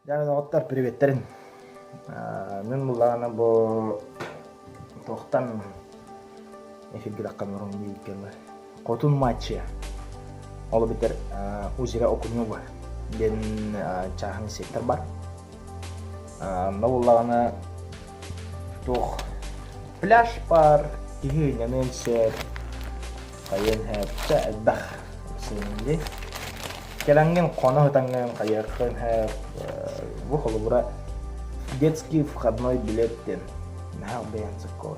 Дьэ, доҕоттор, приветтерин. Мин буллаҕына бу туохтан эфиргэ таххан орон диэбиккэ Хотун матчы ол эбэтэр озеро Окунева диэн чааһын сектор бар. Онно буллаҕына туох пляж бар, киһи ыйнаныан сөп, хайыан сөп, элбэх сыыҥ Кэлэҥҥин хоно сытаҥҥын хайыаххын сөп, бу холобура детский входной билет диэн наһаа бэйэн сыккой.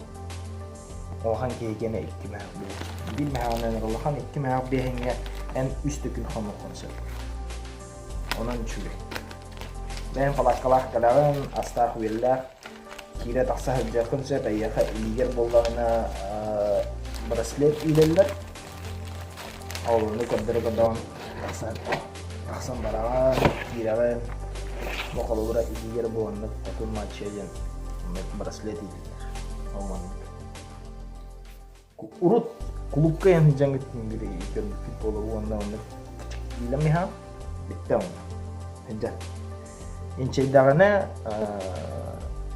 Улахан киһи киэнэ икки мөһөх биэһин. Биир мөһөҕүнэн улахан икки мөһөх биэһиҥҥэ эн үс да күн хонуоххун сөп. Онон үчүгэй. Бэйэҥ палааккалаах кэлэҕин, астаах-үөллээх, киирэ-тахса сылдьыаххын сөп, эйиэхэ илиигэр буоллаҕына браслет иилэллэр. Ол ону көрдөрө көрдөҕүн тахсан тахсан бараҕын, киирэҕин. Бу холобура илиигэр бу оннук хотун матча диэн оннук браслет иилэллэр. Ол маннык. Урут кулуупка иһэн сылдьаҥҥыт көрбүккүт буолуо уонна оннук иилэмиһа бүттэ онно сылдьар. Инчэйдэҕинэ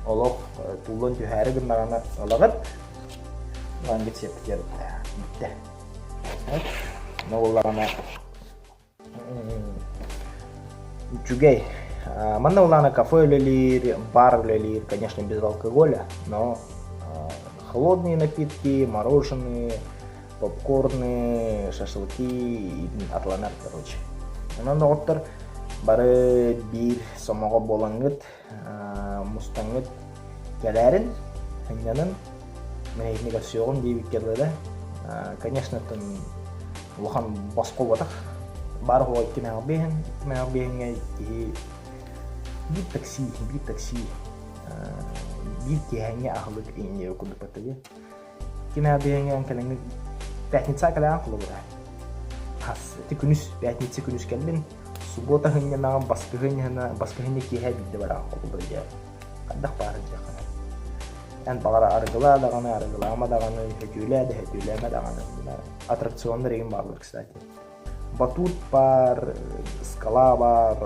олох туллан түһээри гыннаҕына ылаҕыт ылан сиэппитигэр бүттэ. Онно буоллаҕына Үчүгэй. Манна улаана кафе үлэлиир, бар үлэлиир, конечно, без алкоголя, но холодные напитки, мороженые, попкорны, шашлыки атланар, короче. Онон доҕоттор бары биир сомоҕо буолаҥҥыт мустаҥҥыт кэлээрин, сынньанын, мин эйигин көрсүөҕүм диэбиккэ дылы да, конечно, улахан босхо буотах. Баар оҕо икки мэҕ биэһин, икки мэҕ биэһиҥҥэ киһи биир такси, биир такси, биир киэһэҥҥи аһылык иҥниэ курдук баттыгы. Икки мэҕ биэһиҥҥэ кэлэҥҥи пятница кэлэҕин холобура. Хас ити күнүс, пятница күнүс кэллин, суббота сынньанаҕын, баскыһынньаһына, баскыһынньа киэһэ биирдэ бараҕын холобура дьэ. Хайдах баарын дьиэххэ. Эн баҕар арыгылаа даҕаны, арыгылаама даҕаны, сөтүөлээ да сөтүөлээмэ даҕаны. Аттракционнар игин бааллар, кстати. Батут баар, скала баар,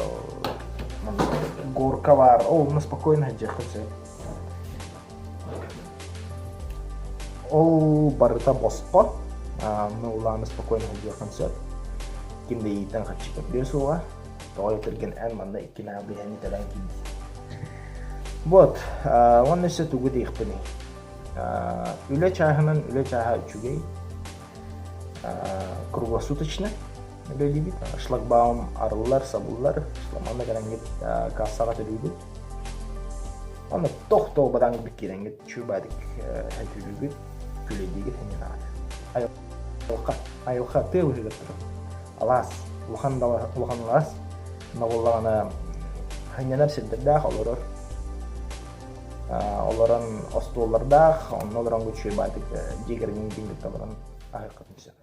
горка баар. Ол онно спокойно сылдьыаххын сөп. Ол барыта босхо. Онно улааны спокойно сылдьыаххын сөп. Ким да иитэн харчы көрдүө суоҕа. Тоҕо этэргин эн манна иккинээх биһэни тэлэн киирдин. Вот, уонна өссө тугу диэхпиний? Үлэ чааһынан үлэ чааһа үчүгэй. Круглосуточно үлэлиибит. Шлагбаум арыллар, сабыллар. Манна кэлэҥҥит кассаҕа төлүүгүт. Онно тохтоо бадаҥ киирэҥҥит чуубаадык сөтүлүүгүт, күлэйдиигит сынньанаҕыт. Айылҕа, айылҕа тыа быһыыгар турар. Алаас, улахан улахан алаас. Онно буоллаҕына сынньанар сирдэрдээх олорор. Олорон остуоллардаах, онно олорон үчүгэй баайдык дьиэ кэргэҥҥин кытта олорон аһыаххытын сөп.